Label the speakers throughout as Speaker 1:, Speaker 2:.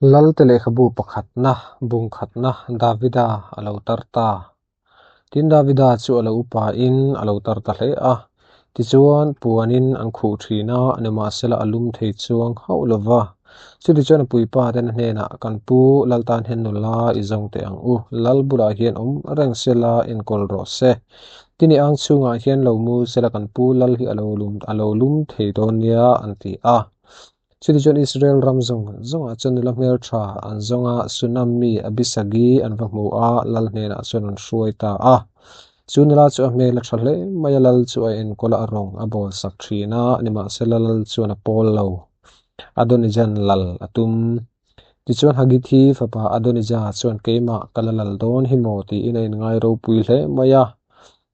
Speaker 1: Lalte lehkhabu pakhatna, bungkhatna Davida a lo tar ta. Tin, Davida chu a lo upain a lo tar ta hle a. Tichuan, puanin an khuh thin a, nimahsela a lum thei chuang hauh lo va. Chutichuan a puipa ten a hnenah, Kan pu, Lal tan hian nula i zawng teh ang u. Lal bulah hian awm reng sela enkawl rawh se. Tin, i ang chhungah hian lo mu sela kan pu Lal hi a lo lum a lo lum thei dawn nia, an ti a. Chutichuan Israel ram zawng zawngah chuan nula hmeltha an zawng a, Sunam mi Abisagi an va hmu a, lal hnenah chuan an hruai ta a. Chu nula chu a hmel a tha hle mai a, lal chu a enkawl a, a rawng a bawl sak thin a, nimahsela lal chuan a pawl lo. Adonijan lal a tum. Tichuan Hagithi fapa Adonija chuan keimah ka la lal dawn hi maw tiin a inngai ropui hle mai a.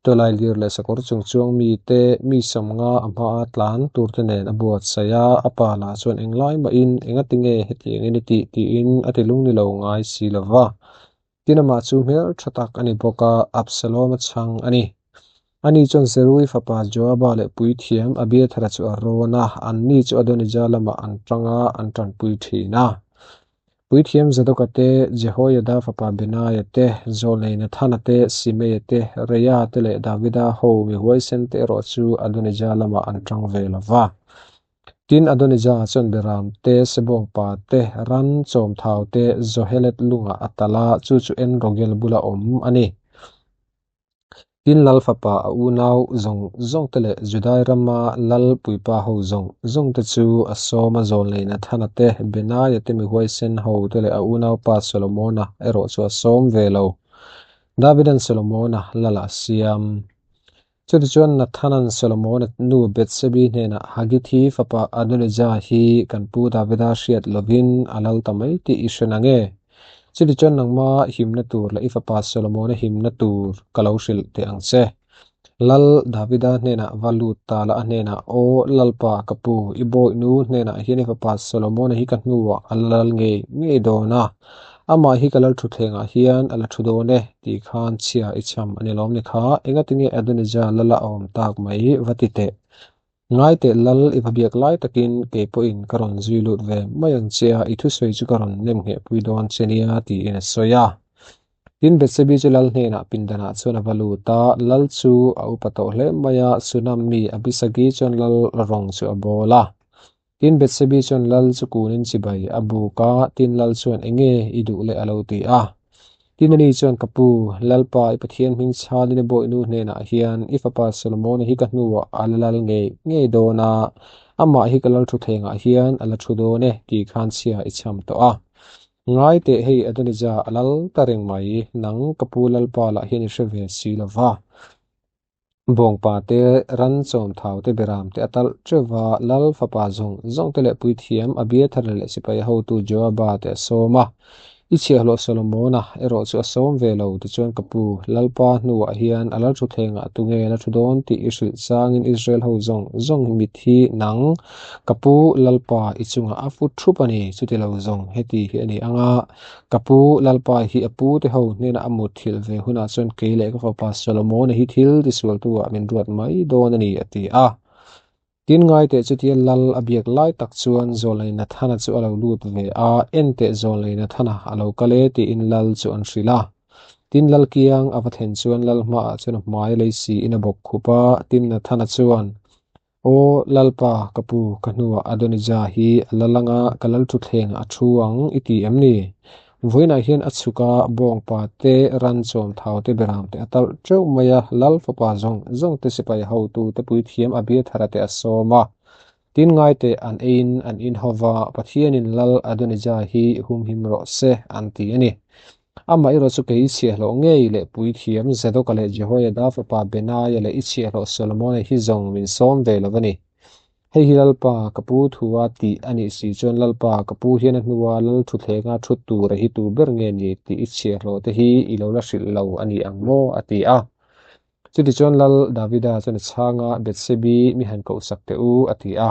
Speaker 1: Tawlai lir leh sakawr chung chuang mite mi sawmnga a hmaa tlan turte nen a buatsaih a, a pa lah chuan englai mahin engati nge hetiangin i tih tiin a ti lung ni lo ngai si lo va. Tin amah chu hmel tha tak a ni bawk a, Absalom a chhang a ni. Ani chuan Zerui fapa Joaba leh puithiam Abiathara chu a rawn a, anni chu Adonija lamah an tang a, an tanpui thin a. Puithiam Zadoka te, Jehoiada fapa Benaia te, Zawlnei Nathana te, Simeia te, Reia te leh Davida ho mi huaisen te erawh chu Adonija lamah an tang ve lo va. Tin, Adonija chuan Beram te, Sebawngpa te, ran chawmthau te, Zohelet lungah a tal a, chu chu En-rogel bula awm a ni. Tin, Lal fapa a unau zawng zawng te leh Judai rama Lal puipa ho zawng zawng te chu a sawm a, Zawlnei Nathana te, Benaia te mi huaisen ho te leh a unaupa Solomona erawh chu a sawm ve lo. Davidan Solomona Lal a siam. Chutichuan Nathanan Solomona nu Bethsebi hnenah Hagithi fapa Adonijah hi kan pu Davida hriat lovin a lal ta mai tih i hre nange? Chutichuan nangma himna tur leh i fapa Solomona himna tur ka lo hrilh teh ang che. Lal Davida hnenah va lut ta la a hnenah, Aw Lalpa, ka pu, i bawihnu hnenah hian i fapa Solomona hi ka hnuah a la lal ngei ngei dawn a, amah hi ka lal thutthlengah hian a la thu dawn e, tih khan chhia i cham a ni lawm ni kha, engatinge Adonijah lala a awm tak mai va ti teh. Ngai teh lal i va biak lai takin kei pawhin ka rawn zui lut ve mai ang che a, i thusawi chu ka rawn nem ngheh pui dawn che nia tiin a sawi a. Tin Bethsebi chu lal hnenah pindanah chuan a va lut a, lal chu a upa tawh hle mai a, Sunam mi Abisagi chuan lal rawng chu a bawl a. Tin Bethsebi chuan lal chu kunin chibai a buk a, tin lal chuan enge i duh leh a lo ti a. Tin ani chuan ka pu, Lalpa i Pathian hming chhalin i bawihnu hnenah hian i fapa Solomona hi ka hnuah a la lal ngei ngei dawn a, amah hi ka lal thutthlengah hian a la thu dawn e tih khan chhia i cham tawh a. Ngai teh hei Adonijah a lal ta reng mai, nang ka pu Lalpa lah hian i hre ve si lo va. Bawngpa te, ran chawmthau te, beram te a talh teuh va, Lal fapa zawng zawng te leh puithiam Abiathar leh sipai hotu Joaba te a sawm a. I chhiahhlawh Solomona erawh chu a sawm ve lo, tichuan ka pu, Lalpa hnuah hian a lal thutthlengah tunge la thu dawn tih i hrilh changin Israel ho zawng zawng mit hi nang, ka pu, Lalpa i chungah a fut thup a ni, chuti lo zawng heti hi a ni ang a, Ka pu, Lalpa hi a pu te ho hnenah a mut thilh ve hunah chuan kei leh ka fapa Solomona hi thil tisualtu ah min ruat mai dawn a ni, a ti a. Tin ngai teh chutia Lal a biak lai tak chuan Zawlnei Nathana chu a lo lut ve a, En teh Zawlnei Nathana a lo kal e tiin Lal chu an hrilh a. Tin Lal kiang a va thlen chuan Lal hmaah chuan a hmai lei siin a bawk khup a, tin Nathana chuan, Aw Lalpa, ka pu, ka hnuah Adonijah hi a la lang a, ka lal thutthlengah a thu ang i ti em ni? Vawiinah hian a chhuk a, bawngpa te, ran chawm thau te, beram te a talh teuh mai a, Lal fapa zawng zawng te sipai hotu te puithiam Abiathara te a sawm a. Tin ngai teh an eiin an inho va, Pathianin Lal Adonijah hi humhim rawh se an ti a ni. Amah erawh chu kei i chhiahhlawh ngei leh puithiam Zadoka leh Jehoiada fapa Benaia leh i chhiahhlawh Solomona hi zawng min sawm ve lo a ni. Hei hi Lalpa, ka pu thua tih a nih si chuan Lalpa, ka pu hian a hnua lal thuthlenga thut tura hi tu ber nge ni tih i chhiahhlawh te hi i lo la hrilh lo a ni ang maw? a ti a. Chutichuan Lal Davida chuan a chhang a, Bethsebi mi han kohsak teh u, a ti a.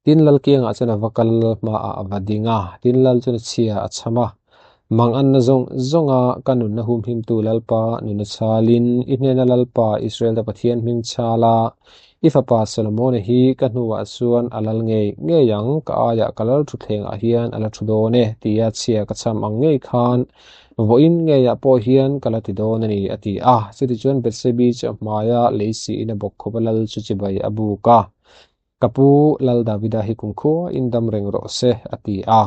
Speaker 1: Tin lal kiangah chuan a va kal hmaah a va ding a, tin lal chuan a chhia a chham a. Mang anna zawng zawnga ka nunna humhimtu Lalpa nuna chhalin, i hnena Lalpa Israel-te Pathian hming chhala, I fapa Solomona hi ka hnuah chuan a lal ngei ngei ang, ka aiah ka lal thutthlengah hian a la thu dawn e, tia chhia ka cham ang ngei khan vawiin ngeiah pawh hian ka la ti dawn a ni, a ti a. Chutichuan Bethsebi chu a hmaia lei siin a bawk khawp a lal chu chibai a buk a. Ka pu, Lal Davida hi kumkhuain dam reng rawh se, a ti a.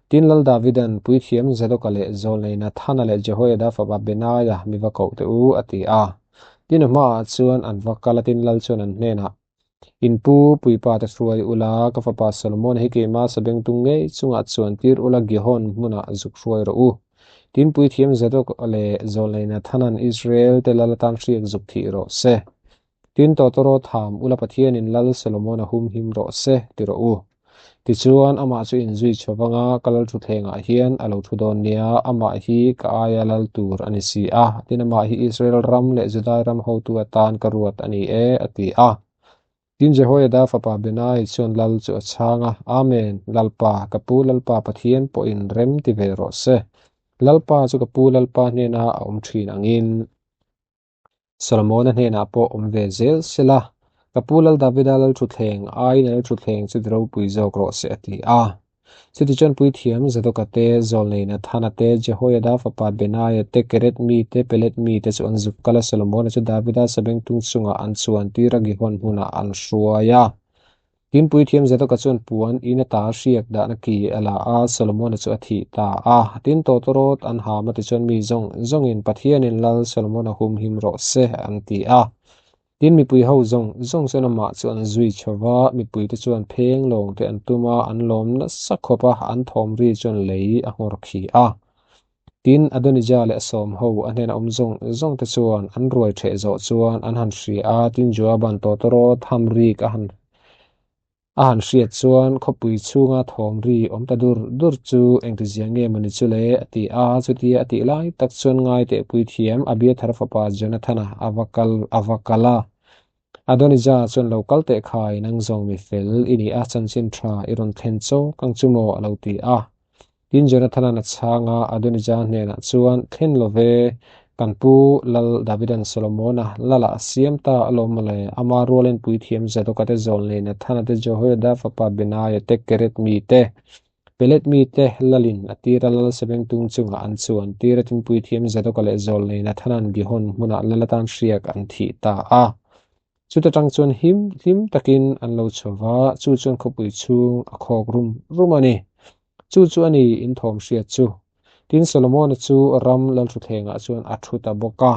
Speaker 1: Tin, Lal Davida'n puithiam Zadoka leh Zawlnei Nathana leh Jehoiada fapa Benaia mi va koh teh u, a ti a. Tin, a hmaah chuan an va kal a, tin, Lal chuan an hnenah, In pu, puipa te hruai ula, ka fapa Solomon hi keimah sabengtung ngei chungah chuan tir ula Gihon hmunah zuk hruai rawh u. Tin, puithiam Zadok leh Zawlnei Nathana'n Israel te lal atan hriak zuk thih rawh se. Tin, Tawtawraw tham ula Pathianin Lal Solomon-a humhim rawh se, ti rawh u. Tichuan, amah chu inzui chho vanga ka lal thutthlengah hian a lo thu dawn nia, amah hi ka aia lal tur a ni si a, tin amah hi Israel ram leh Judai ram hotu atan ka ruat a ni e, a ti a. Tin, Jehoiada fapa Benai chuan lal chu a chhang a, Amen, Lalpa, ka pu Lalpa Pathian pawhin rem ti ve rawh se. Lalpa chu ka pu Lalpa hnena a awm thin angin. Solomona hnenah pawh awm ve zel se la, Ka pu Lal Davida lal thutthleng aiin a lal thutthleng chu ropui zawk rawh se a ti a. Chutichuan puithiam Zadoka te, Zawlnei Nathana te, Jehoiada fapa Benaia te, Keret mi te, Pelet mi te chu an zuk kal a, Solomona chu Davida sabengtung chungah an chuan tir a, Gihon hmunah an hruai a. Tin, puithiam Zadoka chuan puan in ata hriak dahna ki a la a, Solomona chu a thih ta a. Tin, tawtawrawt an ham a tichuan mi zawng zawngin Pathianin Lal Solomona humhim rawh se an ti a. Tin, mipui ho zawng zawng chuan amah chu an zui chho va, mipuite chuan pheng lawng te an tum a, an lawm nasa khawp a, an thawm ri chuan lei a nghawr khi a. Tin, Adonijah leh a sawm ho a hnena awm zawng zawng te chuan an ruai ṭheh zawh chuan an han hria a, tin Joaban tawtawrawt ham rik a han a han hriat chuan khawpui chhunga thawm ri awm ta dur dur chu engtizia nge mawni chu le a ti a, chutia a tih lai tak chuan ngaitehpui thiam Abiathar fapa Jonathana a va kal a va kal a. Adonijah chuan lo kal teh khai nang zawng mi fel i ni a, chanchin tha i rawn thlen chawk ang chu maw a lo ti a. Tin Jonathana'n a chhang a, Adonijah hnenah chuan, Thlen lo ve, kan pu Lal Davida'n Solomona Lalah a siam ta alawm mawle, ama rualin puithiam Zadoka te zawlnei Nathana te Jehoiada fapa Benaia te Keret mi te Pelet mite lalin a tira lal sebengtung chungah an chuan tira thingpui thiam Zadoka leh Zawlnei Nathana'n Gihon hmunah lal atan hriak an thih ta a. Chuta tang chuan him hlim takin an lo chho va, chu chuan khawpui chhung a khawk rum rum a ni. Chu chu a ni in thawm hriat chu. Tin, Solomona chu ram lalthutthlengah chuan a thu ta bawk a.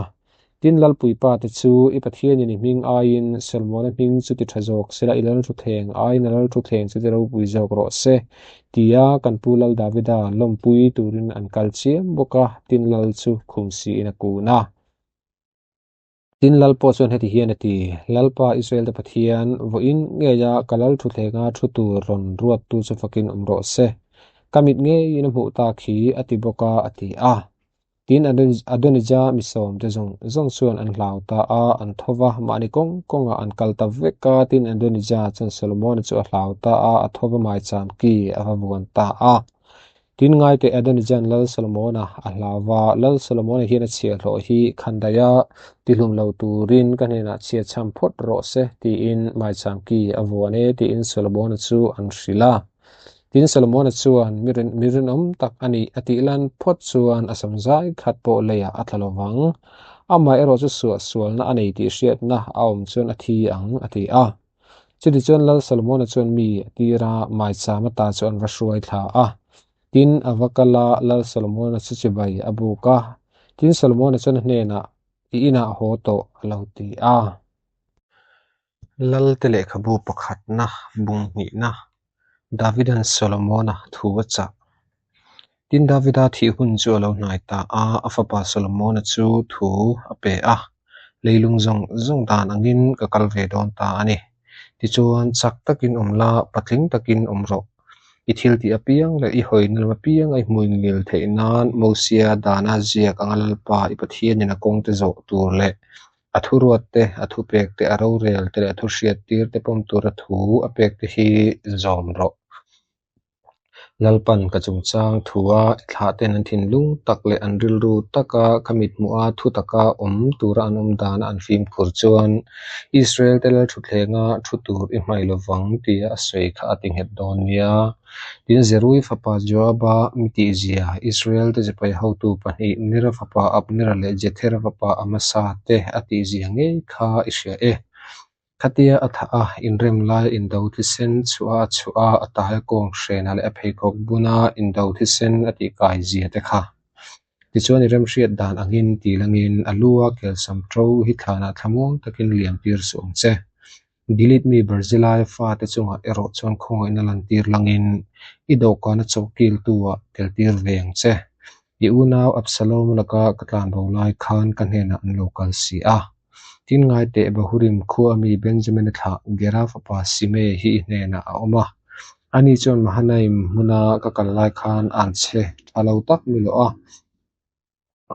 Speaker 1: Tin, Lalpuipa te chu i Pathianin i hming aiin Solomona hming chu ti tha zawk sela, i lalthutthleng aiin a lalthutthleng chu ti ropui zawk rawh se, tia kan pu Lal Davida lawmpui turin an kal chiam bawk a, tin lal chu khum siin a kun a. Tin, Lal pawh chuan heti hian a ti, Lalpa Israel te Pathian, vawiin ngeia ka lal thuthlenga thu tur rawn ruattu chu fakin awm rawh se. Ka mit ngeiin a hmuh tak hi a ti bawk a, a ti a. Tin, Adonijah mi sawmte zawng zawng chuan an hlau ta a, an tho va, mahni kawng kawngah an kal ta vek a. Tin, Adonijah chuan Solomona chu a hlau ta a, a tho va maicham ki a va vuan ta a. Tin, ngaite Adonija'n Lal Solomona a hlau va, Lal Solomona hian a chhiahhlawh hi khandaia tihlum lo turin ka hnenah chhia chham phawt rawh se, tiin maicham ki a vuan e, tiin Solomona chu an hrilh a. Tin, Solomona chuan mi rinawm tak a nih a tih lan phawt chuan a sam zai khat pawh leiah a tla lo vang. Amah erawh chu suahsualna a nei tih hriatna a awm chuan a thi ang, a ti a. Chutichuan Lal Solomona chuan mi a tir a, maicham ata chu an va hruai thla a. Tin, a va kal a, Lal Solomona chu chibai a buk a. Tin, Solomona chuan a hnenah, I inah haw tawh, a lo ti a. Lalte lehkhabu pakhatna, bung hnihna, Davida'n Solomona thu a chah. Tin, Davida thih hun chu a lo hnai ta a, a fapa Solomona chu thu a pe a, Leilung zawng zawng dan angin ka kal ve dawn ta a ni. Tichuan, chak takin awm la, patling takin awm rawh. I thil tih apiang leh i hawina lam apiang a i hmui ngil theih nan Mosia dana ziak anga Lalpa i Pathianin a kawngte zawh tur leh A thuruat te, a thupek te, a rorel te leh a thuhriat tir te pawm tura thu a pek te hi zawm rawh. Lalpan ka chungchang thua i thlahten an thinlung tak leh an rilru taka ka mithmuha thu taka awm tura an awm dana an fimkhur chuan Israel-te lalthutthlenga thu tur i hmaih lo vang tia a sawi kha a ti nghet dawn nia. Tin, Zerui fapa Joaba mi tihzia, Israel-te sipai hotu pahnih Nera fapa Abnera leh Jethera fapa Amasa te a tihzia ngei kha i hria e. Khatia a thah a, inrem laia indo thisen chhuah a chhuah a, a taia kawng hrenah leh a pheikhawk buna indo thisen a tihkai zia te kha. Tichuan i remhriat dan angin ti langin a lu a kelsam ṭo hi thlanah thlamuang takin liam tir suh ang che. Gilead mi Barzilaia fate chungah erawh chuan khawngaihna lantir langin i dawhkana chawhkiltu-ah tel tir ve ang che. I unau Absalom laka ka tlanbo lai khan ka hnenah an lo kal si a. Tin ngai teh Bahurim khua mi Benjamina thlah Gera fapa Simei hi i hnenah a awm a. Ani chuan Mahanaim hmuna ka kal lai khan an chhe tha lo tak mi lawh a.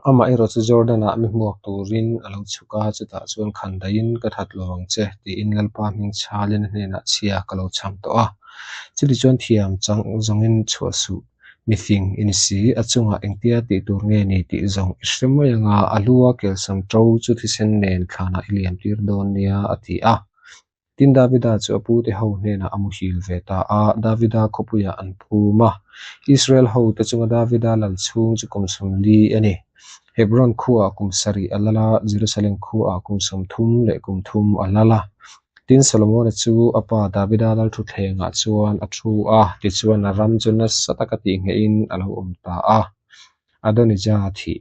Speaker 1: Amaherawhchu Jordan-ah mi hmuak turin a lo chhuk a, chutah chuan khan daihin ka that lo ang che tiin Lalpa hming chhalin a hnenah chhia ka lo chham tawh a. Chutichuan thiam chang zawngin chhuah suh. Mi fing i ni si, a chungah engtia tih tur nge ni tih zawng i hre mai anga a lua kelsam ṭo chu thisen nen thlanah i liam tir dawn nia, a ti a. Tin, Davida chu a pute ho hnenah a muhil ve ta a, Davida khawpuiah an phum a. Israel hote chunga Davida lal chhung chu kum 40 a ni. Hebron khuaah kum sarih a lal a, Jerusalem khuaah kum 30 leh kum thum a lal a. Tin, Solomona chu a pa Davida lalthutthlengah chuan a thu a, tichuan a ram chu nasa taka tihnghehin a lo awm ta a. Adonija thih.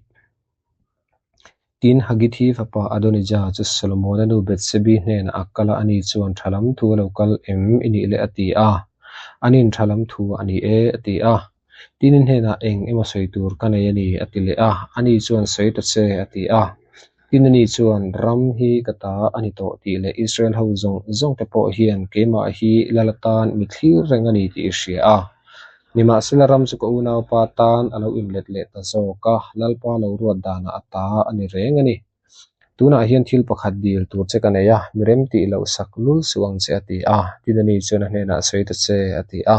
Speaker 1: Tin, Hagithi fapa Adonija chu Solomona nu Bethsebi hnenah a kal a, ani chuan tha lam thu a lo kal em i nih le a ti a. Anin tha lam thu a ni e a ti a. Tin, i hnenah eng emaw sawi tur ka nei a ni a ti leh a, ani chuan sawi ta che a ti a. Tin, ani chuan ram hi ka ta a ni tawh tih leh Israel ho zawng zawng te pawh hian keimah hi lal atan mi thlir reng a ni tih i hria a. Nimahsela ram chu ka unaupa tan a lo inlet leh ta zawk a, Lalpa lo ruat danah a ta a ni reng a ni. Tunah hian thil pakhat dil tur che ka nei a, mi rem tih loh sak lul suh ang che a ti a. Tin ani chuan a hnenah sawi ta che a ti a.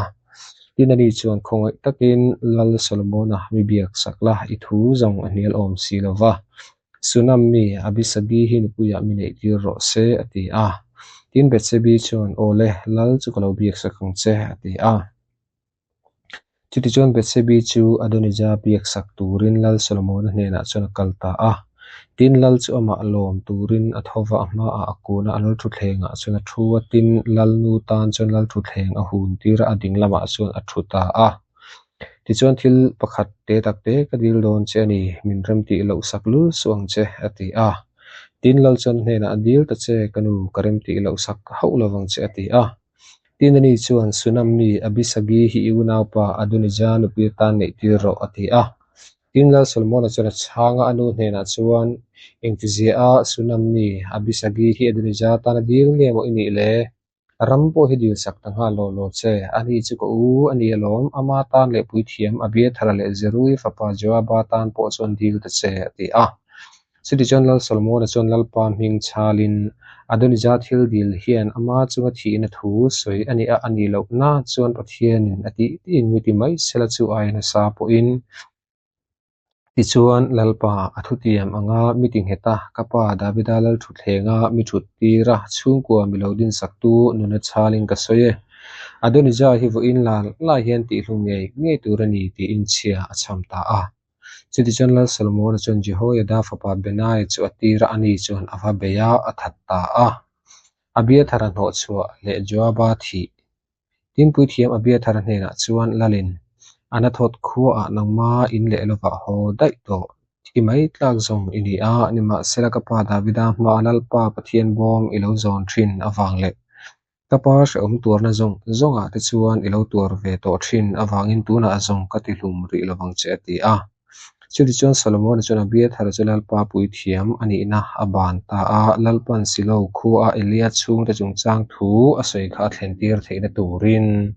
Speaker 1: Tin ani chuan khawngaih takin Lal Solomona mi biak sak la, i thu zawng a hnial awm si lo va. Sunam mi Abisagi hi nupuiah mi neih tir rawh se a ti a. Tin Bethsebi chuan Aw le, Lal chu ka lo biak sak ang che a ti a. Chutichuan Bethsebi chu Adonija biaksak turin Lal Solomona hnenah chuan a kal ta a. Tin, Lal chu amah lawm turin a tho va, a hmaah a kun a, a lalthutthlengah chuan a thu a. Tin, Lalnu tan chuan lalthutthleng a hun tir a, a ding lamah chuan a thu ta a. Tichuan thil pakhat te tak te ka dil dawn che a ni, min remtih loh sak lul suh ang che, a ti a. Tin, Lal chuan a hnenah a dil ta che, ka nu, ka remtih loh sak hauh lovang che, a ti a. Tin ani chuan Sunam mi Abisagi hi i unaupa Adonija nupui atan neih tir rawh, a ti a. Tin Lal Solomona chuan a chhang a, a nu hnenah chuan, Engtizia a Sunam mi Abisagi hi Adonija tan a dil nge maw i nih le? Ram pawh hi dil sak ta nghal law law che, ani chu ka u a ni alawm, ama tan leh puithiam Abiathara leh Zerui fapa Joaba tan pawh chuan dil ta che, a ti a. Chutichuan Lal Solomona chuan Lalpa hming chhalin Adonija thil dil hian ama chunga thihna thu sawi a nih a, a nih lohna chuan Pathianin a tih tiin mi ti mai sela chu aia nasa pawhin. Tichuan Lalpa a thutiam anga mi ti nghet a, ka pa Davida lalthutthlenga mi thut tir a, chhungkua mi lo dinsaktu nuna chhalin ka sawi e. Adonija hi vawiin lal lai hian tihhlum ngei ngei tur a ni tiin chhia a chham ta a. Chutichuan Lal Solomona chuan Jehoiada fapa Benaiah chu a tir a, ani chuan a va bei a, a that ta a. Abiathara hnawhchhuah leh Joaba thih. Tin puithiam Abiathara hnenah chuan Lalin, Anathot khuaah nangma in leh lovah haw daih tawh, thi mai tlak zawng i ni a, nimahsela ka pa Davida hmaa Lalpa Pathian bawm i lo zawn thin avang leh Ka pa hrehawm tuarna zawng zawngah te chuan i lo tuar ve tawh thin avangin tunah zawng ka ti hlum rih lovang che a ti a. Chutichuan Solomona chuan Abiathar chu Lalpa puithiam a nihna a ban ta a, Lalpan Silo khua Elia chhungte chungchang thu a sawi kha a thlentir theihna turin.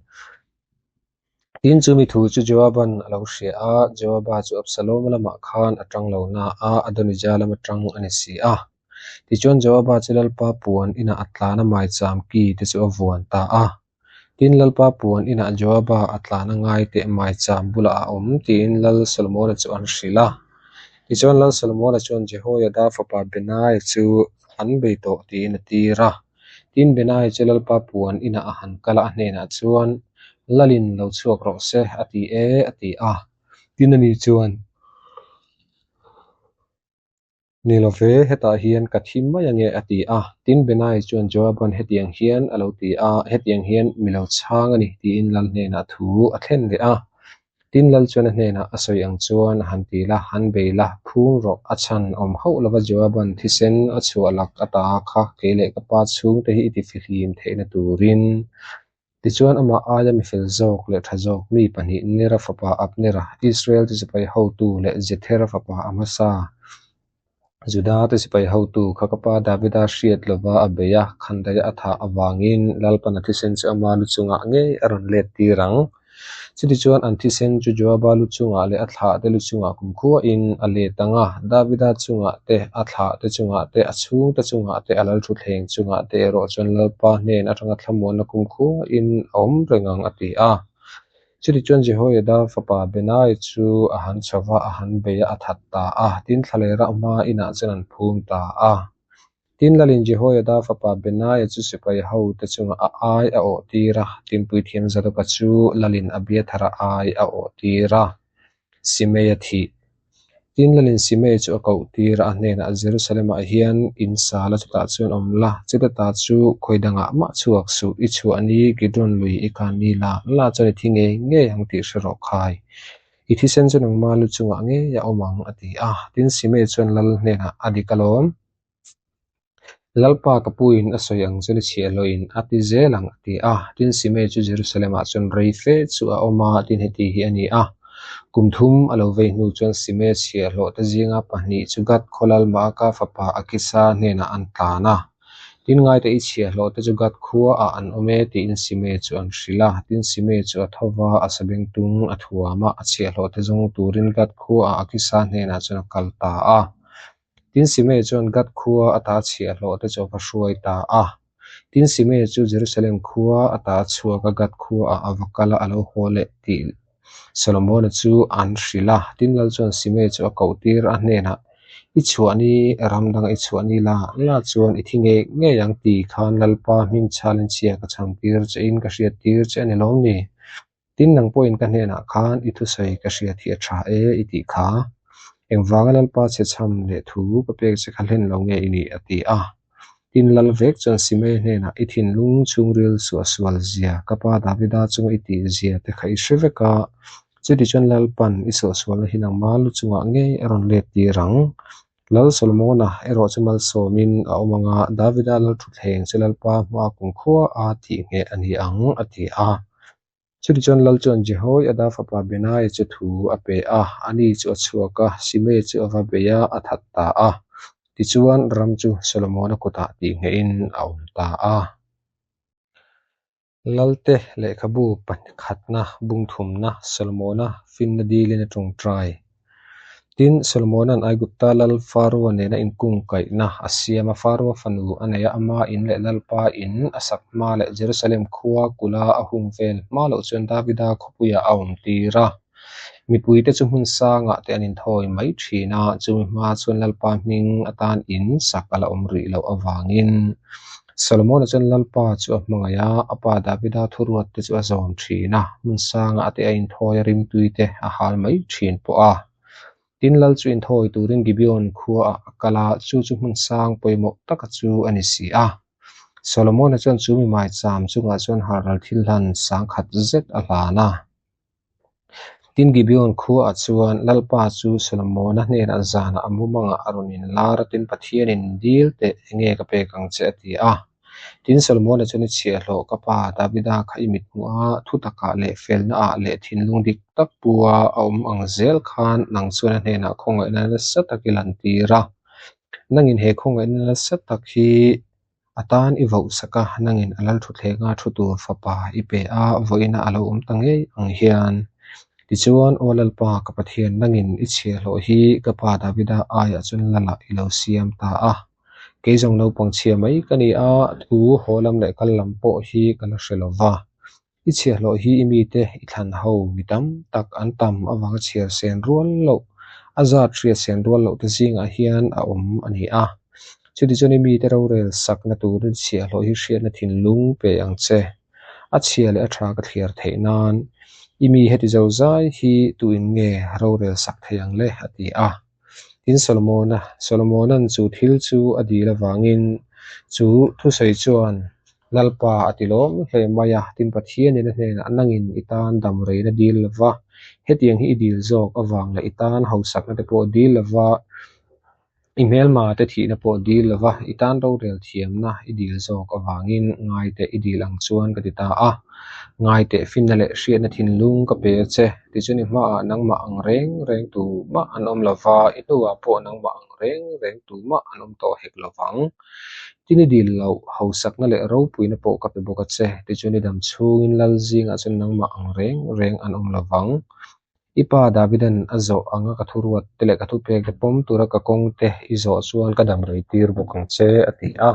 Speaker 1: Tin chumi thu chu Joaban a lo hria a, Joaba chu Absaloma lamah khan a tang lo na a, Adonija lama tang a ni si a. Tichuan Joaba chu Lalpa puan inah a tlan a maicham ki te chu a vuan ta a. Tin, Lalpa puan inah Joaba a tlan a ngai teh maicham bulah a awm tiin Lal Solomona chu an hrilh a. Tichuan Lal Solomona chuan Jehoiada fapa Benaia chu an bei tawh tiin a tir a. Tin, Benaia chu Lalpa puan inah a han kal a, a hnenah chuan, Lalin lo chhuak rawh se, a ti e, a ti a. Tin, ani chuan, Ni lo ve, hetah hian ka thi mai ange, a ti a. Tin, Benaia chuan Joaban hetiang hian a lo ti a, Hetiang hian mi lo chhang a ni, tiin lal hnenah thu a thlen leh a. Tin, lal chuan a hnenah a sawi ang chuan a han ti la, han bei la, phum rawh, a chhan awm hauh lova Joaban thisen a chhuah lak ata kha kei leh ka pa chhungte hi i tifihlim theihna turin. Tichuan, amah aia mi fel zawk leh tha zawk mi pahnih Nera fapa Abnera, Israel te sipai hotu leh Jethera fapa Amasa, Juda te sipai hotu kha ka pa Davida hriat lova a bei a, khandaih a thah avangin Lalpan a thisen chu ama lu chungah ngei a rawn let tir ang. Chutichuan an thisen chu Joaba lu chungah leh a thlahte lu chungah kumkhuain a let ang a, Davida chungah te, a thlahte chungah te, a chhungte chungah te, a lalthutthleng chungah te erawh chuan Lalpa hnen atanga thlamuanna kumkhuain a awm reng ang, a ti a. Chutichuan Jehoiada fapa Benaiah chu a han chho va, a han bei a, a that ta a, tin thlalera a hma inah chuan an phum ta a. Tin lalin Jehoiada fapa Benaiah chu sipai hote chungah a ai a awh tir a, tin puithiam Zadoka chu lalin Abiathara ai a awh tir a, Simei a thih. Tin, lalin Simei chu a koh tir a, a hnenah, Jerusalem-ah hian in sa la, chutah chuan awm la, chuta ta chu khawi dangah mah chhuak suh, i chhuah ni Kidron lui i kan ni la, la chuan i thi ngei ngei ang tih hre rawh khai. I thisen chu nangma lu chungah ngei a awm ang, a ti a. Tin, Simei chuan lal hnenah, A dik alawm. Lalpa ka puin a sawi ang chuan i chhiahhlawhin a ti zel ang, a ti a. Tin, Simei chu Jerusalem-ah chuan rei fe chu a awm a, tin heti hi a ni a. Kum thum a lo vei hnu chuan Simei chhiahhlawhte zinga pahnih chu Gath khaw lal Maaka fapa Akisa hnenah an tlan a. Tin, ngaite i chhiahhlawhte chu Gath khuaah an awm e, tiin Simei chu an hrilh a. Tin, Simei chu a tho va, a sabengtung a thuam a, a chhiahhlawhte zawng turin Gath khuaah Akisa hnenah chuan a kal ta a. Tin, Simei chuan Gath khua ata chhiahhlawh te chu a va hruai ta a. Tin, Simei chu Jerusalem khua ata chhuak a Gath khuaah a va kal a, a lo haw leh tih Solomona chu an hrilh a. Tin, lal chuan Simei chu a koh tir a hnenah, I chhuah ni, ram danga i chhuah ni la, la chuan i thi ngei ngei ang ti khan Lalpa hming chhalin chhia ka chhang tir che in ka hriat tir che a ni lawm ni? Tin, nang pawhin ka hnenah khan i thusawi ka hriat hi a tha e i tih kha. Engvanga Lalpa chhe chham leh thu ka pek che kha hlen lo nge i nih? a ti a. Tin, Lal vek chuan Simei hnenah i thinlung chhungril suahsual zia, ka pa Davida chunga i tih zia te kha i hre vek a, chutichuan Lalpan i suahsualna hi nangma lu chungah ngei a rawn let tir ang. Lal Solomona erawh chu malsawmin a awm ang a, Davida lal thutthleng chu Lalpa hma kumkhua a tih ngheh a ni ang, a ti a. Chutichuan Lal chuan Jehoiada fapa Benaia chu thu a pe a, ani chu a chhuak a, Simei chu a va bei a, a that ta a. Tichuan ram chu Solomona kutah tih nghehin a awm ta a. Lalte lehkhabu pakhatna bungthumna Solomona finna dilin a tawngtai. Tin, Solomona'n Aigupta lal Faroa nena inkungkaihna a siam a, Faroa fanu a nei a, ama in leh Lalpa in a sak hma leh Jerusalem khua kula a hung vel hma loh chuan Davida khawpuiah a awm tir a. Mipuite chu hmun sangah te an inthawi mai thin a, chumi hma chuan Lalpa hming atan in sak a la awm rih loh avangin Solomona chuan Lalpa chu a hmangaih a, a pa Davida thuruat te chu a zawm thin a, hmun sangah te a inthawi a, rimtui te a hal mai thin pawh a. Tin, Lal chu inthawi turin Gibeon khuaah a kal a, chu chu hmun sang pawimawh taka chu a ni si a. Solomona chuan chu mi maicham chungah chuan halral thil hlan sangkhat zet a hlan a. Tin, Gibeon khuaah chuan Lalpa chu Solomona hnenah zanah a mumangah a rawn inlar a, tin Pathianin dil teh enge ka pek ang che a ti a. Tin, Solomona chuan i chhiahhlawh ka pa Davida kha i mithmuh a, thu takah leh felnaah leh thinlung dik tak pua a awm ang zel khan nang chuan a hnenah khawngaihna nasa tak i lantir a. Nangin he khawngaihna nasa tak hi A tan i vohsak a, nangin a lal thuthlenga thu tur fapa i pe a, vawiina a lo awm ta ngei ang hian. Tichuan, Aw Lalpa, ka Pathian, nangin i chhiahhlawh hi ka pa Davida aiah chuan lalah i lo siam ta a. Kei zawng naupang chhia mai ka ni a, thu haw lam leh kal lam pawh hi ka la hre lo va. I chhiahhlawh hi i mite i thlan ho mi tam tak an tam avanga chhiar sen rual loh, a zat hriat sen rual loh te zingah hian a awm a ni a. Chutichuan i mite rorel sakna turin chhiahhlawh hi hriatna thinlung pe ang che. A chhia leh a tha ka thliar theih nan i mi heti zo zai hi tuin nge rorel sak thei ang le? a ti a. Tin Solomona, Solomona'n chu thil chu a dil avangin chu thusawi chuan Lalpa a ti lawm hle mai a, tin Pathianin a hnenah nangin i tan dam reina dil lova, hetiang hi i dil zawk avang leh i tan hausakna te pawh dil lova, I hmelma te thihna pawh dil lova, i tan rorel thiamna i dil zawk avangin ngaiteh i dil ang chuan ka ti ta a. Ngaiteh finna leh hriatna thinlung ka pe a che. Tichuan i hmaah nangmah ang reng reng tumah an awm lova, i hnuah pawh nangmah ang reng reng tumah an awm tawh hek lovang. Tin i dil loh hausakna leh ropuina pawh ka pe bawk a che. Tichuan i dam chhungin lal zingah chuan nangmah ang reng reng an awm lovang. I pa Davida'n a zawh anga ka thuruat te leh ka thupek te pawm tura ka kawng te i zawh chuan ka dam rei tir bawk ang che, a ti a.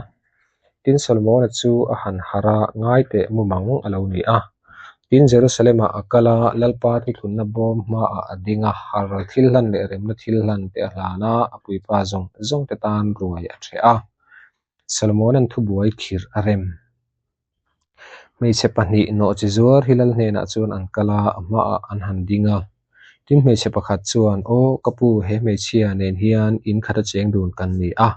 Speaker 1: Tin, Solomona chu a han harh a, ngai teh mumang a lo ni a. Tin, Jerusalem-ah a kal a, Lalpa thuthlunna bawm hmaah a ding a, halral thil hlan leh remna thil hlan te a hlan a, a puipa zawng zawng te tan ruai a ṭheh a. Solomona'n thubuai khirh a rem. Hmeichhe pahnih nawhchi zuar hi lal hnenah chuan an kal a, a hmaah an han ding a. Tin hmeichhe pakhat chuan, Aw ka pu, he hmeichhia nen hian in khat a cheng dun kan ni a.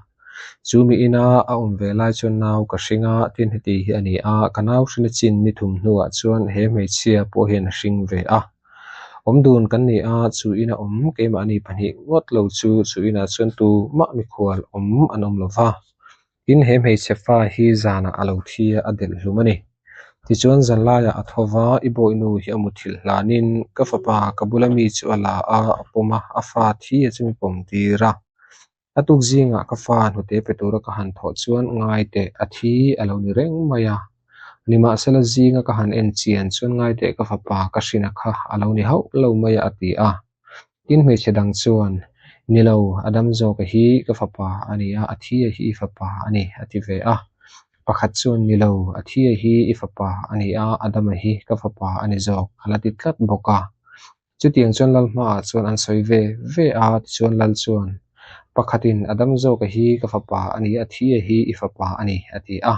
Speaker 1: Chu mi ina a awm ve lai chuan nau ka hring a, tin heti hi a ni a, ka nau hrin a chin ni thum hnuah chuan he hmeichhia pawh hian a hring ve a. Awm dun kan ni a, chu ina awm keimahni pahnih ngawt lo chu chu inah chuan tumah mikhual awm an awm lo va. Tin, he hmeichhe fa hi zanah a lo thi a, a delh hlum a ni. Tichuan, zanlaiah a tho va, i bawihnu hi a muthilh hlanin ka fapa ka bula mi chu a la a, a pawm a, a fa thi a chu mi pawm tir a. A tuk zingah ka fa hnute pe tura ka han thawh chuan ngai teh a thi a lo ni reng mai a. Nimahsela zinga ka han en chian chuan ngai teh ka fapa ka hrina kha a lo ni hauh lo mai a, a ti a. Tin hmeichhe dang chuan, Ni lo, a dam zawka hi ka fapa a ni a, a thi a hi i fapa a ni, a ti ve a. Pakhat chuan, Ni lo, a thi a hi i fapa a ni a, a dama hi ka fapa a ni zawk, a la ti tlat bawk a. Chutiang chuan lal hmaah chuan an sawi ve ve a, tichuan lal chuan, Pakhatin a dam zawka hi ka fapa a ni, a thi a hi i fapa a ni, a ti a.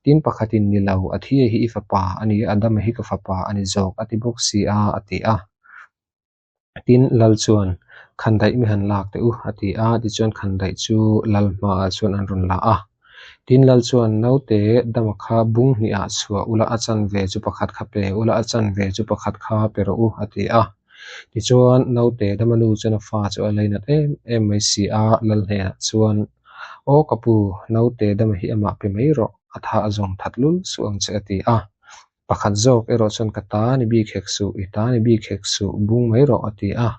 Speaker 1: Tin pakhatin, Ni lo, a thi a hi i fapa a ni, a dama hi ka fapa a ni zawk, a ti bawk si a, a ti a. Tin, lal chuan, Khandaih mi han lak teh u, a ti a. Tichuan khandaih chu lal hmaah chuan an rawn la a. Tin, lal chuan, Naute, dama kha bung hnihah chhuah ula, a chanve chu pakhat kha pe ula, a chanve chu pakhat kha pe rawh u, a ti a. Tichuan, naute dama nu chuan a fa chu a leinat em em mai si a, lal hnenah chuan, Aw ka pu, naute dama hi amah pe mai rawh, a thah zawng that lul suh ang che, a ti a. Pakhat zawk erawh chuan ka ta ni bik hek suh, i ta ni bik hek suh, bung mai rawh a ti a.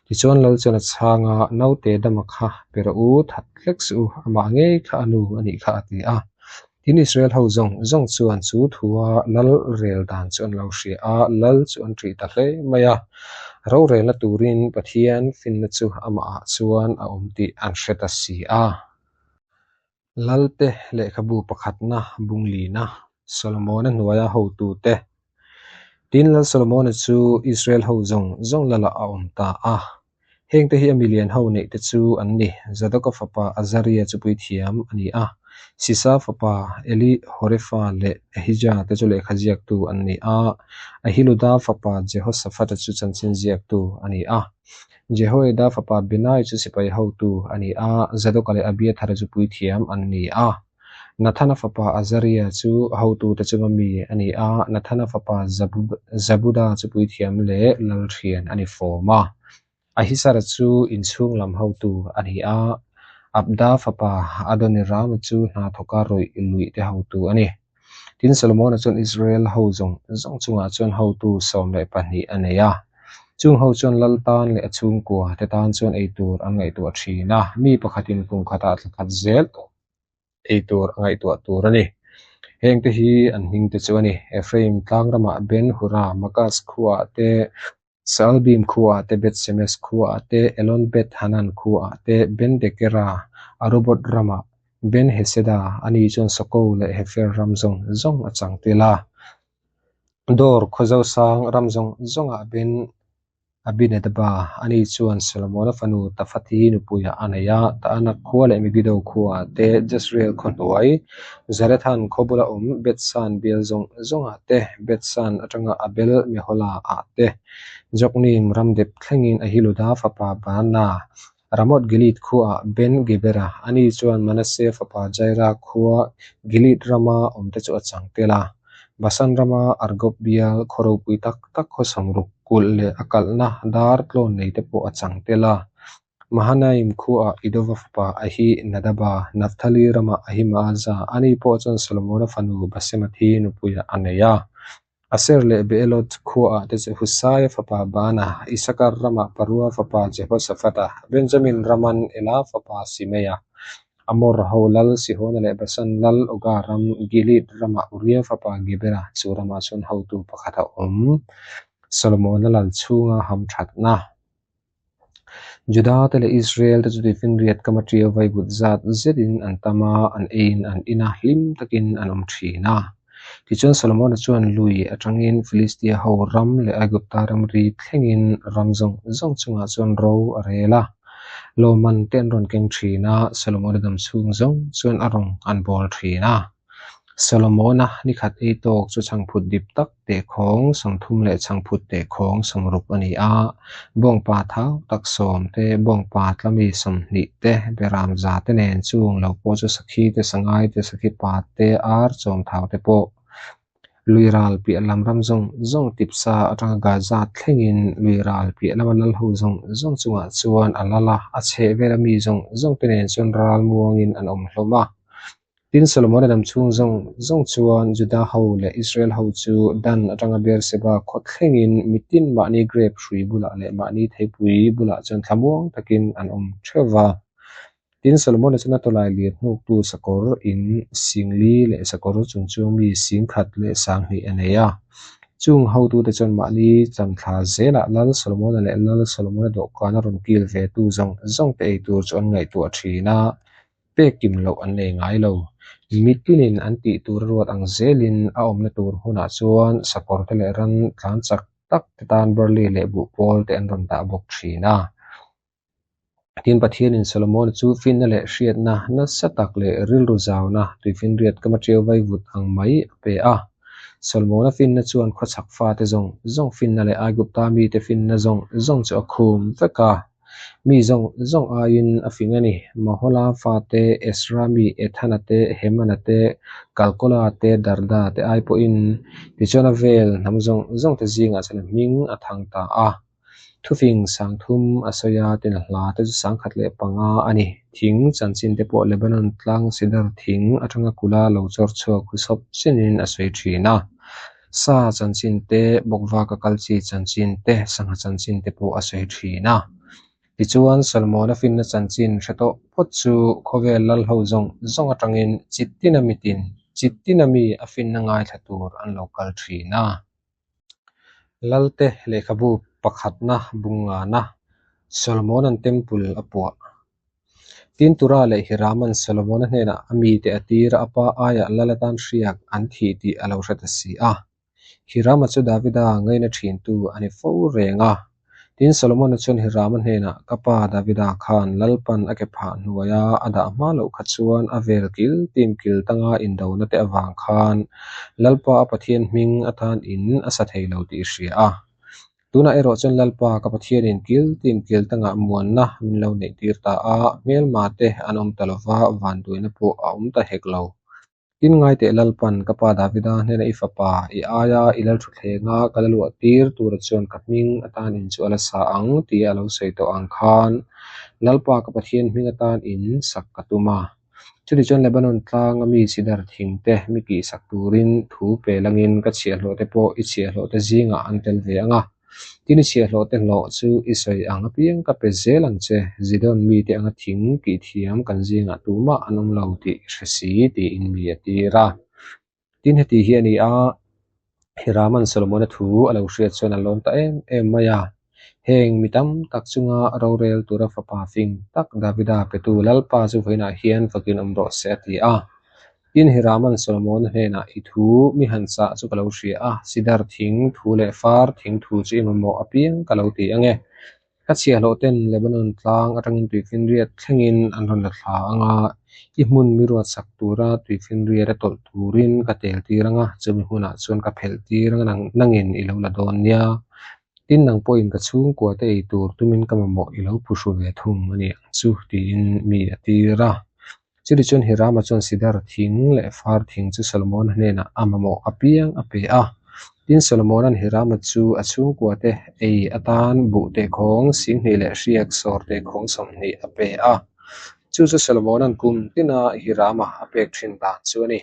Speaker 1: Tichuan lal chuan a chhang a, Naute dama kha pe rawh u, that hlek suh u, amah ngei kha a nu a nih kha a ti a. Tin Israel ho zawng zawng chuan chu thua lal rel dan chu an lo hria a, lal chu an ṭih ta hle mai a. Rorelna turin Pathian finna chu amahah chuan a awm tih an hre ta si a. Lalte lehkhabu pakhatna bunglina Solomona hnuaia hotute. Tin, Lal Solomona chu Israel ho zawng zawng lalah a awm ta a. Hengte hi a milian ho neihte chu an ni, Zadoka fapa Azaria chu puithiam a ni a, Sisa fapa Elihorefa leh Ahija te chu lehkha ziaktu an ni a, Ahiluda fapa Jehoshaphat-a chu chanchin ziaktu a ni a. Jehoiada fapa Benai chu sipai hotu a ni a, Zadoka leh Abiathara chu puithiam an ni a. Nathana fapa Azaria chu hotute chunga mi a ni a, Nathana fapa Zabuda chu puithiam leh lalṭhian a ni fawm a. Ahisara chu inchhung lam hotu a ni a, Abda fapa Adonirama chu hna thawka rawih luihte hotu a ni. Tin, Solomona chuan Israel ho zawng zawng chungah chuan hotu 12 a nei a. Chung ho chuan lal tan leh a chhungkua te tan chuan ei tur an ngaihtuah thin a, mi pakhatin kum khatah thla khat zel ei tur a ngaihtuah tur a ni. Hengte hi an hming te chu a ni, Ephraim tlang ramah Ben Hura, Makas khuaah te, Saalbim khuaah te, Beth Shemesh khuaah te, Elon Beth Hanan khuaah te, Ben Dekera, Arubot ramah, Ben Heseda, ani chuan Soko leh Hefer ram zawng zawng a chang tel a. Dor khaw Zosang ram zawng zawngah Ben Abinadaba, ani chuan Solomona fanu Tafathi nupuiah a nei a, Taanak khua leh Megiddo khuaah te, Jezreel khaw hnuai, Zarethan khaw bula awm Bethshan bial zawng zawngah te, Bethshan atanga Abel Mehola-ah te, Jokneam ram dep thlengin Ahiluda fapa Baana, Ramoth Gilead khuaah Ben Gebera, ani chuan Manasseh fapa Jaira khua Gilead rama awmte chu a chang tel a. Basan rama Argob bial khaw ropui tak tak khaw sawmruk kulh leh a kalhna dar tlawn nei te pawh a chang tel a. Mahanaim khuaah Idova fapa Ahinadaba, Naphtali ramah Ahimaaza, ani pawh chuan Solomona fanu Basemathi nupuiah a nei a. Aser leh Beeloth khuaah te chu Husaia fapa Baana, Isakar ramah Parua fapa Jehosaphata, Benjamin raman Ela fapa Simeia, Amor ho lal Sihona leh Basan lal Oga ram Gilead ramah Uria fapa Gebera chu ramah chuan hotu pakhat a awm. Solomona lal chhunga hamthatna. Juda te leh Israel te chu tuifinriat kama ṭiau vaivut zat zetin an tam a, an eiin an in a, hlim takin an awm ṭhin a. Tichuan Solomona chuan lui aṭangin Filistia ho ram leh Aigupta ramri thlengin ram zawng zawng chungah chuan ro a rel a. Lawmman te an rawn keng ṭhin a, Solomona dam chhung zawng chuan a rawng an bawl ṭhin a. Solomona ni khat ei tawk chu chhangphut dip tak tehkhawng 30 leh chhangphut tehkhawng 60 a ni a, bawngpa thau tak 10 te, bawngpa tlami 20 te, beram za te nen chung lo pawh chu sakhi te, sangai te, sakhi pa te, ar chawm thau te pawh lui ral piah lam ram zawng zawng tipsa atanga Gaza thlengin lui ral piah lama lal ho zawng zawng chungah chuan a lal a, a chheh vela mi zawng zawng te nen chuan ral muangin an awm hlawm a. Tin, Solomona dam chhung zawng zawng chuan Juda ho leh Israel ho chu Dan atanga Beerseba khaw thlengin mitin mahni grep hrui bulah leh mahni theipui bulah chuan thlamuang takin an awm theuh va. Tin, Solomona chuan a tawlai lir hnuktu sakawr in singli leh sakawr chung chu mi 10,000 leh 2000 a nei a. Chung hotute chuan mahni chanthla zelah Lal Solomona leh Lal Solomona dawhkana rawn kil vetu zawng zawngte ei tur chu an ngaihtuah thin a. Pek kim loh an nei ngai lo. Mitinin an tih tur a ruat ang zelin a awmna tur hunah chuan sakawr te leh ran tlan chak tak te tan barley leh buhpawl te an rawn dah bawk thin a. Tin, Pathianin Solomona chu finna leh hriatna nasa tak leh rilru zauna tuifinriat kama ṭiau vaivut ang mai a pe a. Solomona finna chuan khawchhak fate zawng zawng finna leh Aigupta mite finna zawng zawng chu a khum vek a. Mi zawng zawng aiin a fing a ni. Mahola fate, Ezra mi Ethana te, Hemana te, Kalkola te, Darda te ai pawhin tichuan a vel hnam zawng zawng te zingah chuan a hming a thang ta a. Thufing 3000 a sawi a, tin hla te chu 1005 a ni. Thing chanchin te pawh Lebanon tlang sidar thing atanga kula lo chawr chhuak husawp chenin a sawi thin a. Sa chanchin te, bawkvaka kal chi chanchin te, sangha chanchin te pawh a sawi thin a. Tichuan, Solomona finna chanchin hre tawh phawt chu khawvel lal ho zawng zawng atangin chitin a mitin, chitin a mi a finna ngaithla tur an lo kal thin a. Lalte lehkhabu pakhatna bungngana Solomona'n Temple a puah. Tin, Tura leh Hirama'n Solomona hnenah a mite a tir a, a pa aiah lal atan hriak an thih tih a lo hre ta si a. Hirama chu Davida ngaina thintu a ni fo reng a. Tin, Solomona chuan Hirama hnenah, Ka pa Davida khan Lalpan a ke phah hnuaia a dah hma loh kha chuan a vel kil tim kil tanga indona te avang khan Lalpa a Pathian hming atan in a sa thei lo tih i hria a. Tunah erawh chuan Lalpa ka Pathianin kil tim kil tangah muanna min lo neih tir ta a, hmelma te an awm ta lova vanduaina pawh a awm ta hek lo. Tin ngaiteh Lalpan ka pa Davida hnena i fapa, i aia i lalthutthlenga ka la luah tir tura chuan ka hming atan in chu a la sa ang tia a lo sawi tawh ang khan Lalpa ka Pathian hming atan in sak ka tum a. Chutichuan Lebanon tlanga mi sidar thing te mi kih sak turin thu pe langin ka chhiahhlawh te pawh i chhiahhlawh te zingah an tel ve ang a. Tin i chhiahhlawh te hlawh chu i sawi ang apiang ka pe zel ang che, Zidon mite anga thing kih thiam kan zingah tumah an awm lo tih i hre si tiin mi a tir a. Tin heti hi a ni a, Hirama'n Solomona thu a lo hriat chuan a lawm ta em em mai a. Heng mi tam tak chunga rorel tura fapa fing tak Davida petu Lalpa chu vawiinah hian fakin awm rawh se a ti a. Tin, Hirama'n Solomona hnenah, I thu mi han chah chu ka lo hria a, sidar thing thu leh far thing thu chu i mamawh apiang ka lo ti ang e. Ka chhiahhlawh ten Lebanon tlang atangin tuifinriat thlengin an rawn la thla ang a, i hmun mi ruatsak tura tuifinriat a tawlh turin ka tel tir ang a, chumi hmunah chuan ka phelh tir ang a, nangin i lo la dawn nia. Tin, nang pawhin ka chhungkua te ei tur tumin ka mamawh i lo phuhru ve thung a ni ang chu, tiin mi a tir a. Chutichuan Hirama chuan sidar thing leh far thing chu Solomona hnenah a mamawh apiang a pe a. Tin, Solomona'n Hirama chu a chhungkuate ei atan buh tehkhawng 20,000 leh hriak sawr tehkhawng 20 a pe a. Chu chu Solomona'n kum tina Hirama a pek thin dan chu a ni.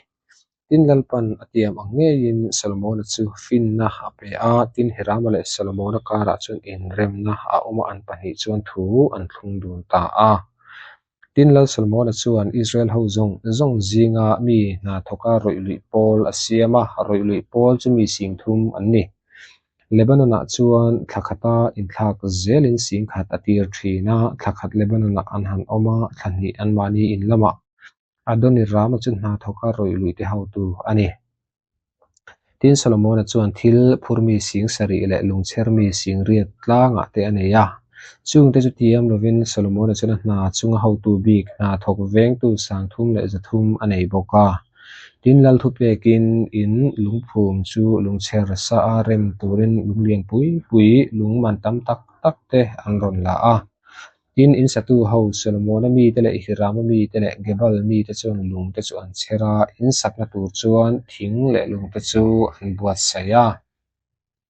Speaker 1: Tin, Lalpan a tiam ang ngeiin Solomona chu finna a pe a, tin, Hirama leh Solomona karah chuan inremna a awm a, an pahnih chuan thu an thlung dun ta a. Tin, Lal Solomona chuan Israel ho zawng zawng zinga mi hna thawka rawih luih pawl a siam a, rawih luih pawl chu mi 3000 an ni. Lebanon-ah chuan thla khata inthlak zelin 10,000 a tir thin a, thla khat Lebanon-ah an han awm a, thla hnih anmahni in lamah Adonirama chu hna thawka rawih luih te hotu a ni. Tin, Solomona chuan thil phurmi 7000 leh lungchhermi 80,000 tlangah te a nei a. Chungte chu tiam lovin Solomona chuan a hna chunga hotu bik hna thawk vengtu 3,300 a nei bawk a. Tin, lal thupekin in lungphum chu lungchher sa a rem turin lung lian pui pui lung man tam tak tak te an rawn la a. Tin, in satu ho Solomona mite leh Hirama mite leh Gebal mite chuan lungte chu an chher a, in sakna tur chuan thing leh lungte chu an buatsaih a.